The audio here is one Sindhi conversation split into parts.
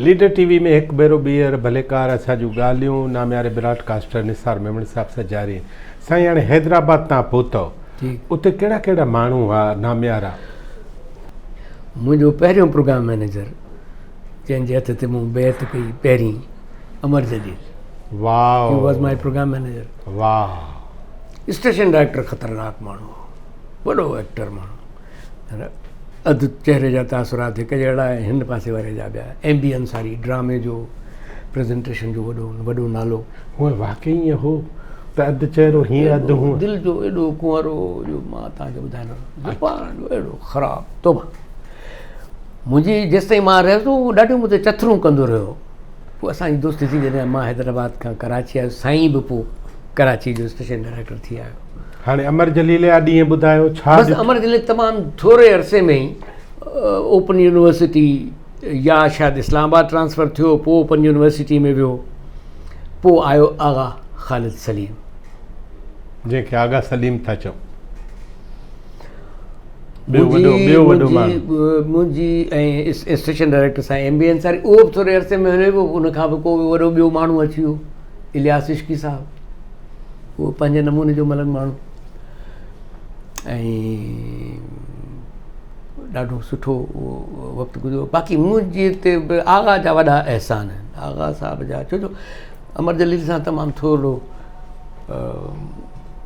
ليڊر ٽي وي ۾ هڪ ڀيرو ٻيهر ڀليڪار اسان جون ڳالهيون نامياري براڊ ڪاسٽر نثار ميمڻ صاحب سان جاري آهن. سائين هاڻي حيدرآباد تان پهتؤ اتي ڪهڙا ڪهڙا ماڻهو هئا ناميارا؟ منهنجو پهريون پروگرام مئنيجر جنهن جي هٿ تي مون بيعت ڪئي پهرين امر جليل واو he was my programme manager. واهه. اسٽيشن ڊائريڪٽر خطرناڪ ماڻهو هو وڏو ايڪٽر ماڻهو. اڌ چهري جا تاثرات هڪ جهڙا ۽ هن پاسي واري جا ٻيا. ايم بي انصاري ڊرامي جو پريزنٽيشن جو وڏو وڏو نالو. هونء واقعي ائين هو ته اڌ چهرو هيئن اڌ هونء. دل جو ايڏو ڪنوارو هو جو مان توهان کي ٻڌائي نه زبان جو اهڙو خراب توبه. منهنجي جيستائين مان رهيس هو ڏاڍيون مون تي چٿرون ڪندو رهيو. پوء اسان جي دوستي ٿي جڏهن مان حيدرآباد کان ڪراچي آيس سائين به پوء ڪراچي جو اسٽيشن ڊائريڪٽر ٿي آيو. هاڻي امر جليل جا ڏينهن ٻڌايو ڇا بس امر جليل تمام ٿوري عرصي ۾ ئي اوپن يونيورسٽي يا شايد اسلام آباد ٽرانسفر ٿيو پوء اوپن يونيورسٽي ۾ ويو پوء آيو آغا خالد سليم. جنهن کي آغا سليم ٿا چئون. ٻيو وڏو ٻيو وڏو ماڻهو. منهنجي ۽ اسٽيشن ڊائريڪٽر سائين ايم بي انصاري اهو به ٿوري عرصي ۾ هليو ويو ان کان به ڪو وڏو ٻيو ماڻهو اچي ويو الياس عشقي صاحب اهو پنهنجي نموني جو ملنگ ماڻهو ۽ ڏاڍو سٺو اهو وقت گذريو باقي منهنجي تي به آغا جا وڏا احسان آهن آغا صاحب جا ڇو جو امر جليل سان تمام ٿورو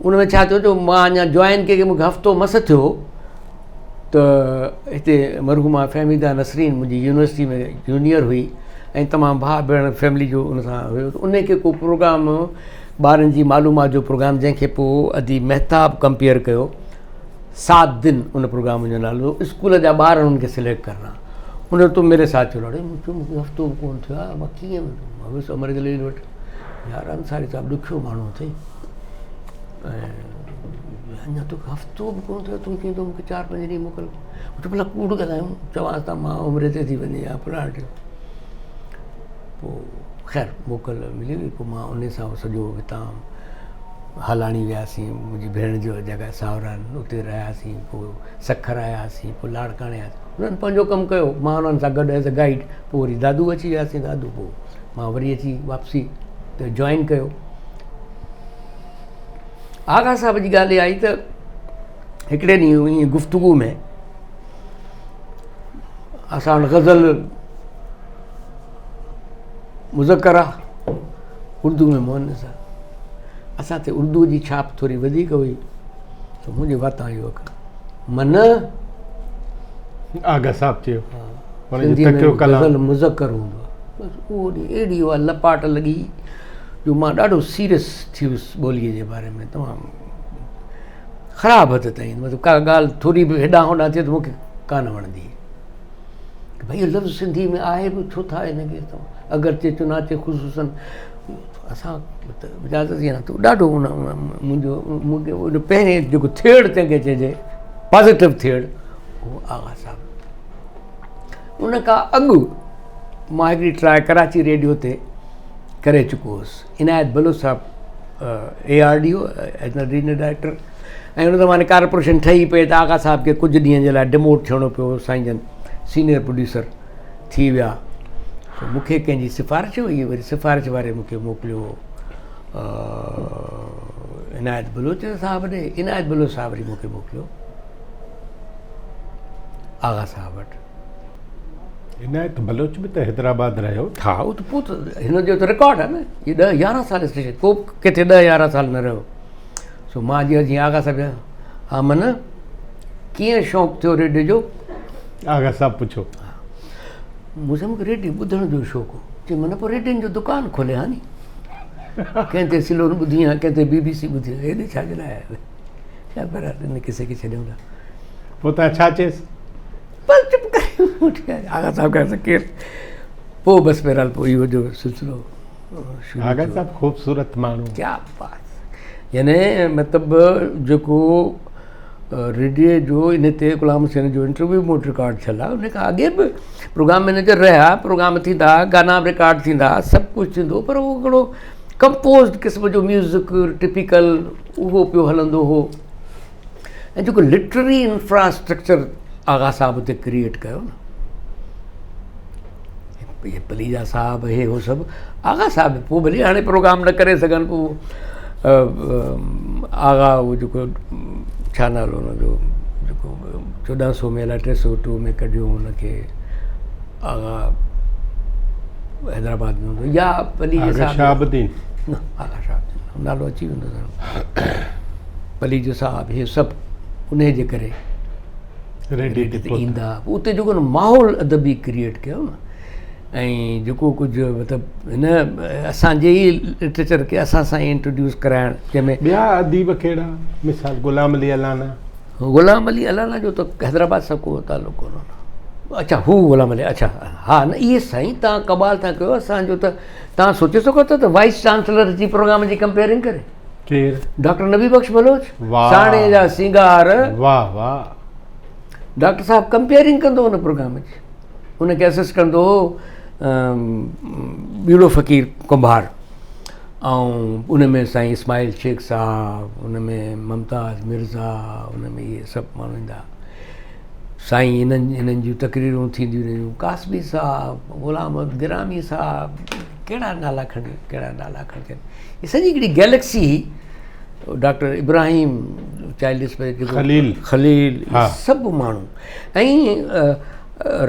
ان ۾ ڇا ٿيو جو مان اڃا جوائن ڪئي مونکي هفتو مس ٿيو ته هتي مرحومه فهميده نسرين منهنجي يونيورسٽي ۾ جونيئر هئي ۽ تمام ڀاء ڀيڻ فيملي جو ان سان هيو ته ان کي ڪو پروگرام ٻارن جي معلومات جو پروگرام جنهن کي پوء ادي مهتاب ڪمپيئر ڪيو سات دن ان پروگرام جو نالو اسڪول جا ٻار انهن کي سليڪٽ ڪرڻا ان تون ميري ساٿ چلو اڙي مون چيو مونکي هفتو به ڪونه ٿيو آهي مان ڪيئن مان ويس امر جليل وٽ يار انصاري صاحب ڏکيو ماڻهو اٿئي ۽ اڃا توکي هفتو به ڪونه ٿيو تون چئين ٿو مونکي چار پنج ڏينهن موڪل مون چيو ڀلا ڪوڙ ڳالهايون چوانس ته مان عمري تي ٿي وڃي يا فلاڻي ٽي پوء خير موڪل ملي وئي پوء مان ان سان سڄو هتان هالاڻي وياسين منهنجي ڀيڻ جو جڳهه ساهرا آهن اتي رهياسين پوء سکر آياسين پوء لاڙڪاڻي آياسين انهن پنهنجو ڪم ڪيو مان انهن سان گڏ ايز اي گائيڊ پوء وري دادو اچي وياسين دادو پوء مان وري اچي واپسي ته جوائن ڪيو آغا صاحب جي ڳالهه اها آئي ته هڪڙي ڏينهن ائين گفتگو ۾ اسان وٽ غزل مذڪر آ اردو ۾ مؤنث آ اسان تي اردو جي ڇاپ ٿوري وڌيڪ هئي ته منهنجي واتان اهو اکر من آغا صاحب چيو سنڌي ۾ غزل مذڪر هوندو آ بس اهو ڏينهن اهڙي اها لپاٽ لڳي جو مان ڏاڍو سيريس ٿي ويس ٻوليء جي باري ۾ تمام خراب حد تائين مطلب ڪا ڳالهه ٿوري به هيڏانهن هوڏانهن ٿئي ته مونکي ڪانه وڻندي ته ڀئي اهو لفظ سنڌي ۾ آهي به ڇو ٿا هن کي اگرچه چنانچه خصوصا اسان ته اجازت ئي نه ڏاڍو ان منهنجو مونکي ان پهرين جيڪو ٿيڙ تنهن کي چئجي پازيٽو ٿيڙ اهو آغا صاحب ان کان اڳ مان هڪڙي ٽرائي ڪراچي ريڊيو تي ڪري چڪو هوس عنايت بلوچ صاحب اي آر ڊي هو ريجنل ڊائريڪٽر ۽ ان زماني ڪارپوريشن ٺهي پئي ته آغا صاحب کي ڪجهه ڏينهن جي لاء ڊموٽ ٿيڻو پيو سائين جن سينئر پروڊيوسر ٿي ويا ته مون کي ڪنهن جي سفارش هئي وري سفارش واري مون کي موڪليو عنايت بلوچ صاحب ڏي عنايت بلوچ صاحب وري مون کي موڪليو آغا صاحب وٽ. عنايت بلوچ به ته حيدرآباد رهيو. ها اهو ته پوء ته هن جو ته رڪارڊ آهي نه هي ڏهه يارهن سال اسٽيشن ڪو به ڪٿي ڏهه يارهن سال نه رهيو سو مان جيئن جيئن آغا صاحب ها من ڪيئن شوق ٿيو ريڊيو جو؟ آغا صاحب پڇيو. مون چيو مونکي ريڊيو ٻڌڻ جو شوق هو. چي من پوء ريڊين جو دڪان کولي ها ني ڪنهن تي سلون ٻڌي ها ڪنهن تي بي بي سي ٻڌي ها هيڏي ڇا جي لاء آيو خير بهرحال ان قصي کي ڇڏيون ٿا. پوء توهان ڇا چيس؟ بس چپ ڪري اٺي آيا. آغا صاحب کان اسان ڪير پوء بس بهرحال پوء اهو جو سلسلو شروع آغا صاحب خوبصورت ماڻهو. ڪيا بات يعني مطلب جيڪو ريڊيو جو ان تي غلام حسين جو انٽرويو مون وٽ رڪارڊ ٿيل آهي ان کان اڳي به پروگرام مئنيجر رهيا پروگرام ٿيندا گانا به رڪارڊ ٿيندا سڀ ڪجهه ٿيندو پر اهو هڪڙو ڪمپوزڊ قسم جو ميوزڪ ٽپيڪل اهو پيو هلندو هو ۽ جيڪو لٽرري انفراسٽرڪچر آغا صاحب اتي ڪريئيٽ ڪيو نه اهي پليجا صاحب هي هو سڀ آغا صاحب پوء ڀلي هاڻي پروگرام نه ڪري سگهن پوء آغا هو جيڪو ڇا نالو هن جو جيڪو 1400 ۾ الائي 302 ۾ ڪڍيو هن کي آغا حيدرآباد ۾ هوندو يا پليجي صاحب شهاب الدين نه آغا شهاب الدين نالو اچي ويندو پليجو صاحب هي سڀ انهي جي ڪري ريڊيو تي ايندا اتي جيڪو ماحول ادبي ڪريئيٽ ڪيو نه ۽ جيڪو ڪجهه مطلب هن اسانجي ئي لٽريچر کي اسان سان ئي انٽروڊيوس ڪرائڻ جنهن ۾ ٻيا اديب ڪهڙا مثال غلام علي الانا غلام علي الانا جو ته حيدرآباد سان ڪو تعلق ڪونه اچھا هو غلام علي اچھا ها نه اهي سائين تان ڪمال ٿا ڪيو اسانجو ته تان سوچي سگهو ٿا ته وائس چانسلر جي پروگرام جي ڪمپيئرنگ ڪري ڪير؟ ڊاڪٽر نبي بخش بلوچ ساڻي جا سينگار واه واه ڊاڪٽر صاحب ڪمپيئرنگ ڪندو ان پروگرام جي ان کي اسس ڪندو هو ٻيڙو فقير ڪنڀار ۽ ان ۾ سائين اسماعيل شيخ صاحب ان ۾ ممتاز مرزا ان ۾ اهي سڀ ماڻهو ايندا سائين انهن انهن جون تقريرون ٿينديون رهيون قاسمي صاحب غلام گرامي صاحب ڪهڙا نالا کڻي ڪهڙا نالا کڻجن هي سڄي هڪڙي گيلڪسي هئي doctor Ibrahim child special Khalil Khalil سڀ ماڻهو ۽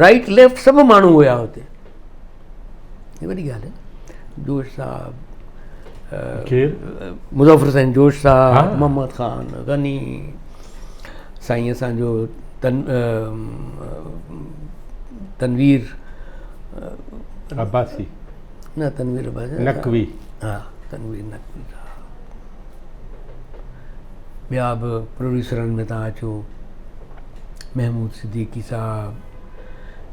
رائٽ ليفٽ سڀ ماڻهو هيا هتي هي وڏي ڳالهه آهي جوش صاحب ڪير مظفر حسين جوش صاحب محمد خان غني سائين اسانجو تن تنوير عباسي نه تنوير عباسي نقوي ها تنوير نقوي صاحب ٻيا به پروڊيوسرن ۾ تان اچو محمود صديقي صاحب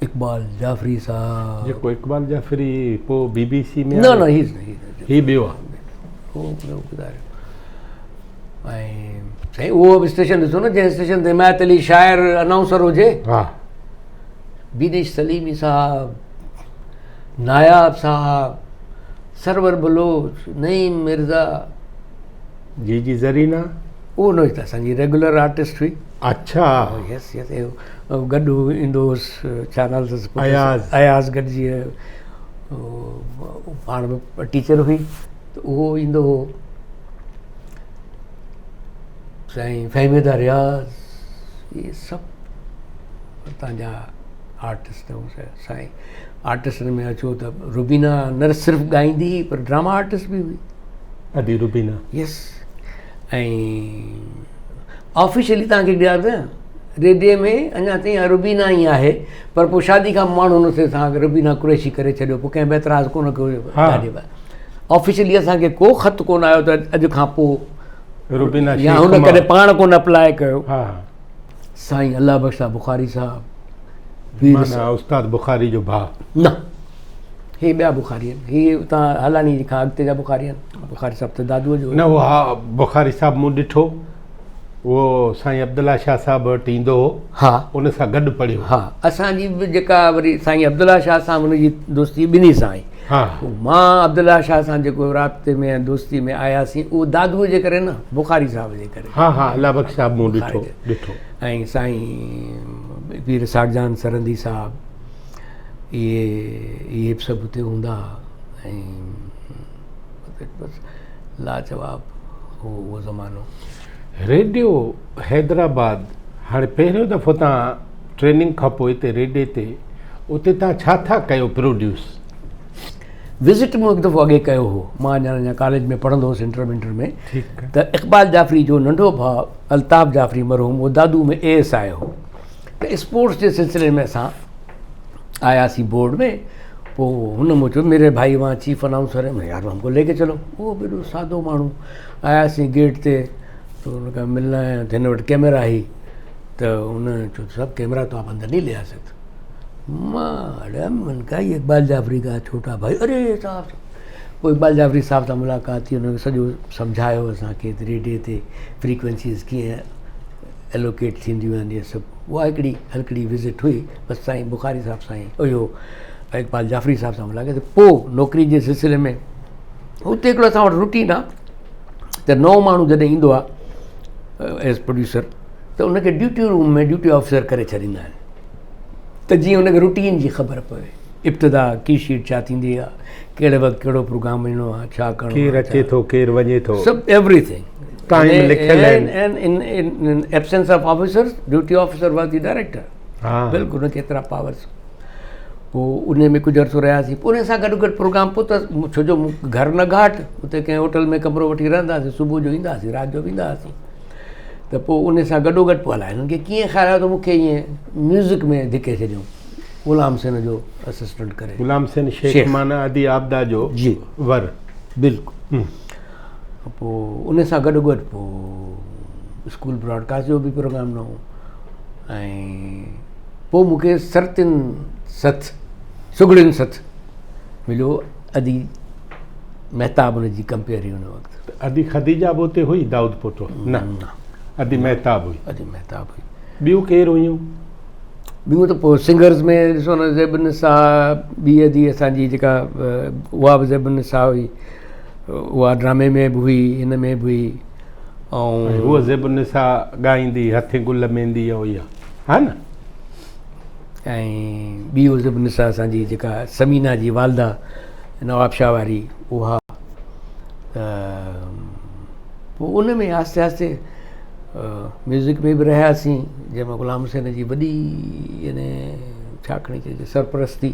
اقبال جعفري صاحب جيڪو اقبال جعفري پو بي بي سي ۾ نه نه هي هي ٻيو آ هو ٻيو ٻڌايو ۽ سائين اهو به اسٽيشن ڏسو نه جنهن اسٽيشن تي حمايت علي شاعر انائونسر هجي ها بينش سليمي صاحب ناياب صاحب سرور بلوچ نعيم مرزا جي جي زرينا اهو نه ته اسان جي ريگولر آرٽسٽ هئي اڇا يس يس گڏ ايندو هوس ڇا نالو اٿس اياز اياز گڏجي پاڻ به ٽيچر هئي ته اهو ايندو هو سائين فهميده رياض اهي سڀ هتان جا آرٽسٽ سائين آرٽسٽن ۾ اچو ته روبينا نه صرف ڳائيندي هئي پر ڊراما آرٽسٽ به هئي ادي روبينا يس ۽ آفيشلي تان کي ڏيار نه ريڊيو ۾ اڃا تائين روبينا ئي آهي پر پوء شادي کان ماڻهو نه ٿئي تان روبينا قريشي ڪري ڇڏيو پوء ڪنهن به اعتراض ڪونه ڪيو آفيشلي اسان کي ڪو خط ڪونه آيو ته اڄ کان پوء روبينا يا هن ڪڏهن پاڻ ڪونه اپلاء ڪيو سائين الله بخش صاحب بخاري صاحب پير استاد بخاري جو ڀاء نه هي ٻيا بخاري آهن هي اتان هالاڻي کان اڳتي جا بخاري آهن بخاري صاحب ته دادوء جو نه هو ها بخاري صاحب مون ڏٺو اهو سائين عبدالله شاهه صاحب وٽ ايندو هو ها ان سان گڏ پڙهيو ها اسان جي به جيڪا وري سائين عبدالله شاهه سان ان جي دوستي ٻنهي سان آئي ها مان عبدالله شاهه سان جيڪو رابطي ۾ دوستي ۾ آياسين اهو دادوء جي ڪري نه بخاري صاحب جي ڪري ها ها الله بخش صاحب مون ڏٺو ڏٺو ۽ سائين پير اسحاق جان سرهندي صاحب اهي اهي به سڀ اتي هوندا ۽ بس لاجواب هو اهو زمانو. ريڊيو حيدرآباد هاڻي پهريون دفعو تان ٽريننگ کان پوء هتي ريڊيي تي اتي تان ڇا ٿا ڪيو پروڊيوس؟ وزٽ مون هڪ دفعو اڳي ڪيو هو مان اڃا اڃا ڪاليج ۾ پڙهندو هوس انٽر ونٽر ۾ ته اقبال جعفري جو ننڍو ڀاء الطاف جعفري مرحوم اهو دادو ۾ اي ايس I هو ته اسپورٽس جي سلسلي ۾ اسان آياسين بورڊ ۾ پوء هن مون چيو ميري ڀائي وهان چيف انائونسر هي يار هم ڪو لي ڪي چلو اهو به ايڏو سادو ماڻهو آياسين گيٽ تي ته هن کان ملڻ آيا ته هن وٽ ڪيمرا هئي ته هن چيو صاحب ڪيمرا تو آپ اندر نہیں لي آ سکتے مان من کا اقبال جعفري کا ڇوٽا ڀائي اري صاحب پوء اقبال جعفري صاحب سان ملاقات ٿي هن سڄو سمجهايو اسانکي ته ريڊيو تي فريڪوينسيز ڪيئن ايلوڪيٽ ٿينديون آهن اهي سڀ اها هڪڙي هلڪڙي وزٽ هئي بس سائين بخاري صاحب سان اهو اقبال جعفري صاحب سان ملاقات پوء نوڪري جي سلسلي ۾ اتي هڪڙو اسان وٽ روٽين آهي ته نئون ماڻهو جڏهن ايندو آهي ايز پروڊيوسر ته ان کي ڊيوٽي روم ۾ ڊيوٽي آفيسر ڪري ڇڏيندا آهن ته جيئن ان کي روٽين جي خبر پوي. ابتدا ڪي شيٽ ڇا ٿيندي آ ڪهڙي وقت ڪهڙو پروگرام وڃڻو آ ڇا ڪرڻو ڪير اچي ٿو ڪير وڃي ٿو سڀ ايوري ٿنگ ٽائيم لکيل آهن. In absence of officers duty officer was the director. ها بلڪل ان کي ايترا پاورس. پوء ان ۾ ڪجهه عرصو رهياسين پوء ان سان گڏو گڏ پروگرام پوء ته ڇو جو گهر نه گهاٽ اتي ڪنهن هوٽل ۾ ڪمرو وٺي رهنداسين صبح جو اينداسين رات جو وينداسين ته پوء ان سان گڏو گڏ پوء الائي هنن کي ڪيئن خيال آيو ته مون کي ائين ميوزڪ ۾ ڌڪي ڇڏيائون غلام حسين جو اسسٽنٽ ڪري. غلام حسين شيخ معنيٰ ادي عابده جو جي ور. بلڪل. پوء ان سان گڏو گڏ پوء اسڪول براڊڪاسٽ جو به پروگرام نه هو ۽ پوء مون کي سرتين سٿ سگهڙين سٿ مليو ادي مهتاب ان جي ڪمپيئر هئي ان وقت. ادي خديجه به اتي هئي دائود پوٽو؟ نه ادي مهتاب هئي. ادي مهتاب هئي. ٻيون ڪير هيون؟ ٻيون ته پوء سنگرز ۾ ڏسو نه زيب النساء ٻي ادي اسان جي جيڪا اها به زيب النساء هئي اها ڊرامي ۾ به هئي هن ۾ به هئي ۽ هوء زيب النساء ڳائيندي هٿين گل ميندي ۽ اها ها نه. ۽ ٻي هوء زيب النساء اسان جي جيڪا ثمينه جي والده نواب شاهه واري اها ته پوء ان ۾ آهستي آهستي ميوزڪ ۾ به رهياسين جنهن ۾ غلام حسين جي وڏي يعني ڇا کڻي چئجي سرپرستي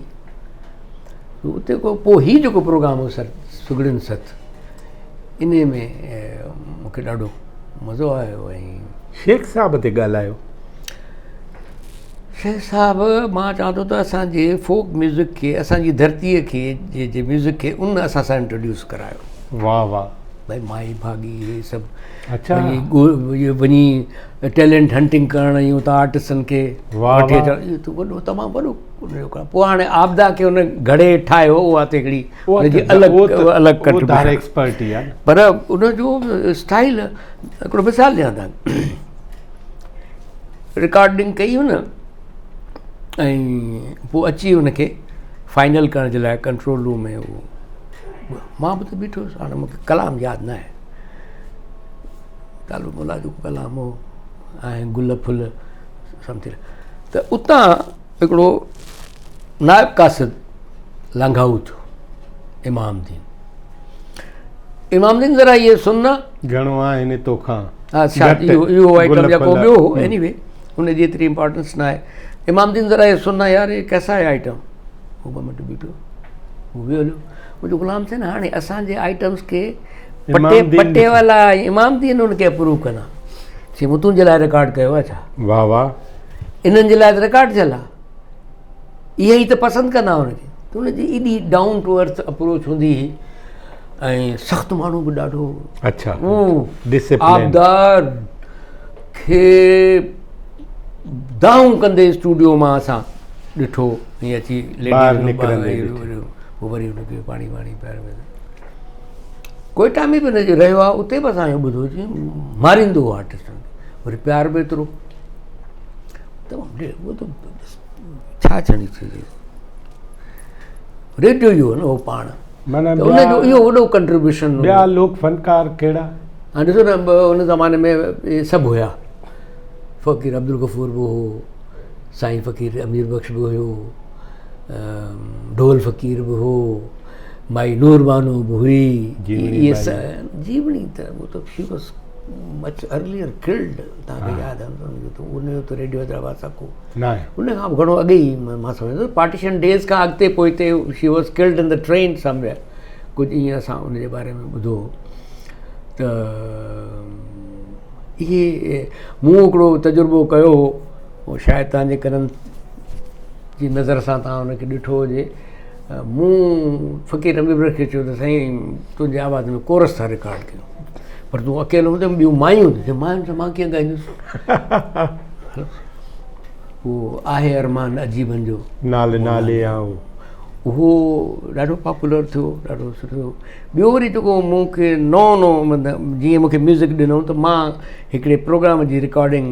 اتي کو پوء هي جيڪو پروگرام هو سر سگهڙين ست ان ۾ مونکي ڏاڍو مزو آيو ۽ شيخ صاحب تي ڳالهايو. شيخ صاحب مان چوان ٿو ته اسان جي فوڪ ميوزڪ کي اسان جي ڌرتيء کي جي جي ميوزڪ کي ان اسان سان انٽروڊيوس ڪرايو. واھ واھ. ڀائي مائي ڀاڳي هي سڀ اڇا وڃي وڃي ٽيلنٽ هنٽنگ ڪرڻ ۽ اتان آرٽسٽن کي وٺي اچڻ اهو ته وڏو تمام وڏو ان جو ڪم پوء هاڻي عابده کي ان گهڙي ٺاهيو اها ته هڪڙي ان جي الڳ الڳ ڪنٽريبيوشن ايڪسپرٽ ئي آهي پر ان جو اسٽائل هڪڙو مثال ڏيان ٿا رڪارڊنگ ڪئي هن ۽ پوء اچي ان کي فائنل ڪرڻ جي لاء ڪنٽرول روم ۾ هو مان به ته بيٺو هوس هاڻي مونکي ڪلام ياد نه آهي طالب مولا جو ڪلام هو ۽ گل ڦل سمٿنگ ته اتان هڪڙو نائب قاصد لانگهائو ٿيو امام دين امام دين ذرا اهي سن نه گهڻو آهن توکان ها شايد اهو اهو آئٽم يا ڪو ٻيو هو ايني وي ان جي ايتري امپارٽنس نه آهي امام دين ذرا اهي سن يار هي ڪيسا هي آئٽم هو ٻه منٽ بيٺو هو ويو هليو منهنجو غلام حسين هاڻي اسان جي آئٽمس کي پٽي پٽيوالا امام دين ان کي اپروو ڪندا چي مون تنهنجي لاء رڪارڊ ڪيو آهي ڇا واهه واهه انهن جي لاء ته رڪارڊ ٿيل آهي اهي ئي ته پسند ڪندا هن کي ته ان جي ايڏي ڊائون ٽو ارٿ اپروچ هوندي هئي ۽ سخت ماڻهو به ڏاڍو اڇا ڊسپلين آبدار کي دانهون ڪندي اسٽوڊيو مان اسان ڏٺو ائين اچي ٻاهر نڪرندي پوء وري هن کي پاڻي واڻي پيار ۾ ڪوئيٽا ۾ به هن جو رهيو آهي اتي به اسان اهو ٻڌو چي ماريندو هو آرٽسٽن کي وري پيار به ايترو تمام اهو ته ڇا چڻي چئجي ريڊيو ئي هو نه هو پاڻ معنيٰ ان جو اهو وڏو ڪنٽريبيوشن ٻيا لوڪ فنڪار ڪهڙا ها ڏسو نه ان زماني ۾ اهي سڀ هيا فقير عبدالغفور به هو سائين فقير امير بخش به هيو ڍول فقير به هو مائي نور بانو به هئي جيوڻي ته هو ته she was much earlier killed توهان کي ياد آهي ته ان جو ته ريڊيو حيدرآباد سان ڪو ان کان به گهڻو اڳي ئي مان سمجهان ٿو پارٽيشن ڊيز کان اڳتي پوئتي she was killed in the train somewhere ڪجهه ائين اسان ان جي باري ۾ ٻڌو هو ته اهي مون هڪڙو تجربو ڪيو هو اهو شايد توهان جي ڪنن جي نظر سان توهان ان کي ڏٺو هجي مون فقير امير بخش کي چيو ته سائين تنهنجي آواز ۾ ڪورس ٿا رڪارڊ ڪيون پر تون اڪيلو هوندين ٻيون مايون هونديون ماين سان مان ڪيئن ڳائيندس اهو آهي ارمان عجيبن جو نال نالي آئون اهو ڏاڍو پاپولر ٿيو ڏاڍو سٺو ٻيو وري جيڪو مون کي نئون نئون مطلب جيئن مون کي ميوزڪ ڏنو ته مان هڪڙي پروگرام جي رڪارڊنگ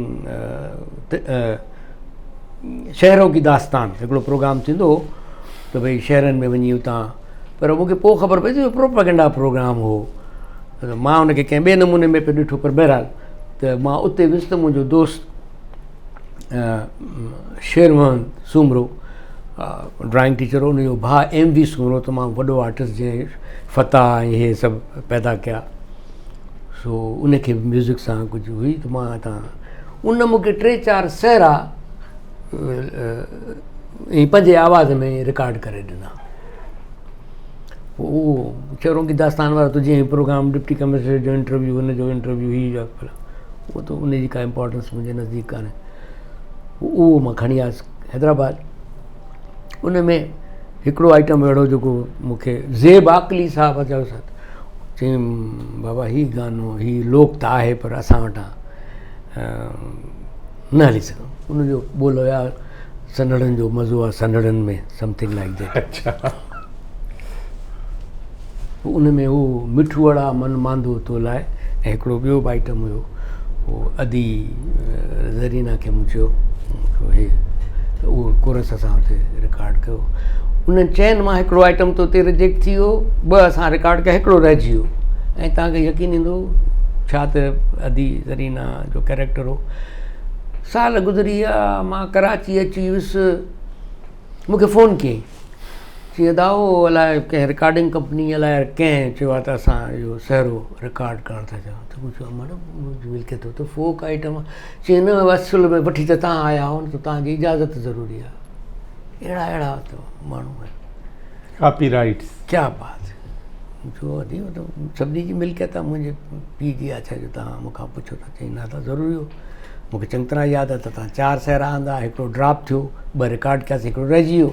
شهرون ڪي داستان هڪڙو پروگرام ٿيندو هو ته ڀئي شهرن ۾ وڃي اتان پر مون کي پوء خبر پئي ته اهو پروپيگنڊا پروگرام هو ته مان ان کي ڪنهن ٻئي نموني ۾ پئي ڏٺو پر بهرحال ته مان اتي ويس ته منهنجو دوست شير محمد سومرو ڊرائنگ ٽيچر هو ان جو ڀاء ايم وي سومرو تمام وڏو آرٽسٽ جنهن فتح ۽ اهي سڀ پيدا ڪيا سو ان کي به ميوزڪ سان ڪجهه هئي ته مان هتان ان مونکي ٽي چار سهرا ۽ پنهنجي آواز ۾ رڪارڊ ڪري ڏنا پوء اهو شهرون ڪي داستان وارو ته جيئن پروگرام ڊپٽي ڪمشنر جو انٽرويو هن جو انٽرويو هي اهو ته ان جي ڪا امپورٽنس منهنجي نزديڪ ڪانهي پوء اهو مان کڻي آيس حيدرآباد ان ۾ هڪڙو آئٽم اهڙو جيڪو مونکي زيب عاقلي صاحب چيو سر چيم بابا هي گانو هي لوڪ ته آهي پر اسان وٽان نه هلي سگهندو ان جو ٻول هيا سنهڙن جو مزو آهي سنهڙن ۾ سمٿنگ لائڪ that اچھا پوء ان ۾ هو مٺوئڙا من ماندو تو لاء ۽ هڪڙو ٻيو به آئٽم هيو هو ادي زرينا کي مون چيو هي ته اهو ڪورس اسان اتي رڪارڊ ڪيو انهن چئن مان هڪڙو آئٽم ته اتي رجيڪٽ ٿي ويو ٻه اسان رڪارڊ ڪيا هڪڙو رهجي ويو ۽ توهان کي يقين ايندو ڇا ته ادي زرينا جو ڪيريڪٽر هو سال گذري ويا مان ڪراچي اچي ويس مون کي فون ڪيائين چي ادا اهو الائي ڪنهن رڪارڊنگ ڪمپني الائي ڪنهن چيو آهي ته اسان اهو سهرو رڪارڊ ڪرڻ ٿا چاهيون ته مون چيو امڙ منهنجي ملڪيت هو ته فوڪ آئٽم آهي چي نه اصل ۾ وٺي ته تان آيا آهيو نه ته تان جي اجازت ضروري آهي اهڙا اهڙا ته ماڻهو آهن ڪاپي رائٽس ڪيا بات مون چيو ادي هو ته سڀني جي ملڪيت آهي منهنجي پيء جي آهي ڇا جو تان مون کان پڇو ٿا چئي نه ادا ضروري هو مون کي چڱي طرح ياد آهي ته تان چار سهرا آندا هڪڙو ڊراپ ٿيو ٻه رڪارڊ ڪياسين هڪڙو رهجي ويو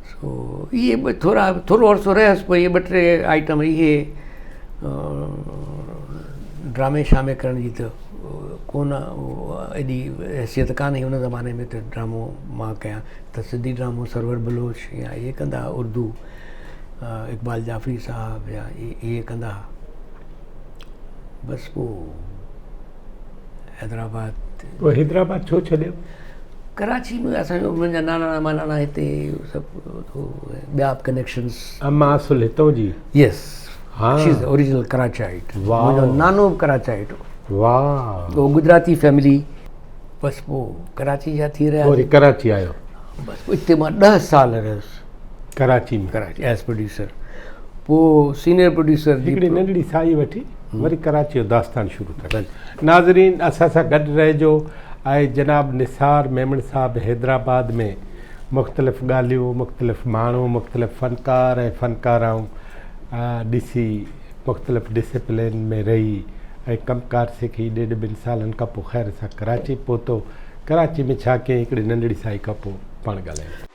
سو اهي ٻه ٿورا ٿورو عرصو رهيس پوء اهي ٻه ٽي آئٽم اهي ڊرامي شامي ڪرڻ جي ته ڪونه ايڏي حيثيت ڪانه هئي ان زماني ۾ ته ڊرامو مان ڪيان ته سنڌي ڊرامو سرور بلوچ يا اهي ڪندا هئا اردو اقبال جعفري صاحب يا اهي ڪندا هئا بس پوء حيدرآباد پوء حيدرآباد ڇو ڇڏيو؟ ڪراچي ۾ اسان جو منهنجا نانا مانانا هتي سڀ ٻيا به ڪنيڪشنز. اما اصل هتون جي؟ يس ها شي از اوريجنل ڪراچائيٽ. منهنجو نانو به ڪراچائيٽ هو. واهه. هو گجراتي فيملي. بس پوء ڪراچي جا ٿي رهيا. وري ڪراچي آيو. بس پوء اتي مان 10 سال رهيس. ڪراچي ۾. Karachi as producer. پوء سينيئر پروڊيوسر جي هڪڙي ننڍڙي ساهي وٺي وري ڪراچي جو داستان شروع ٿا ڪريون. ناظرين اسان سان گڏ رهجو آء جناب نثار ميمڻ صاحب حيدرآباد ۾ مختلف ڳالهيون مختلف ماڻهو مختلف فنڪار ۽ فنڪارائون ڏسي مختلف ڊسپلين ۾ رهي ۽ ڪم ڪار سکي ڏيڍ ٻن سالن کان پوء خير سان ڪراچي پهتو ڪراچي ۾ ڇا ڪيائين هڪڙي ننڍڙي ساهي کان پوء پاڻ ڳالهائينداسين.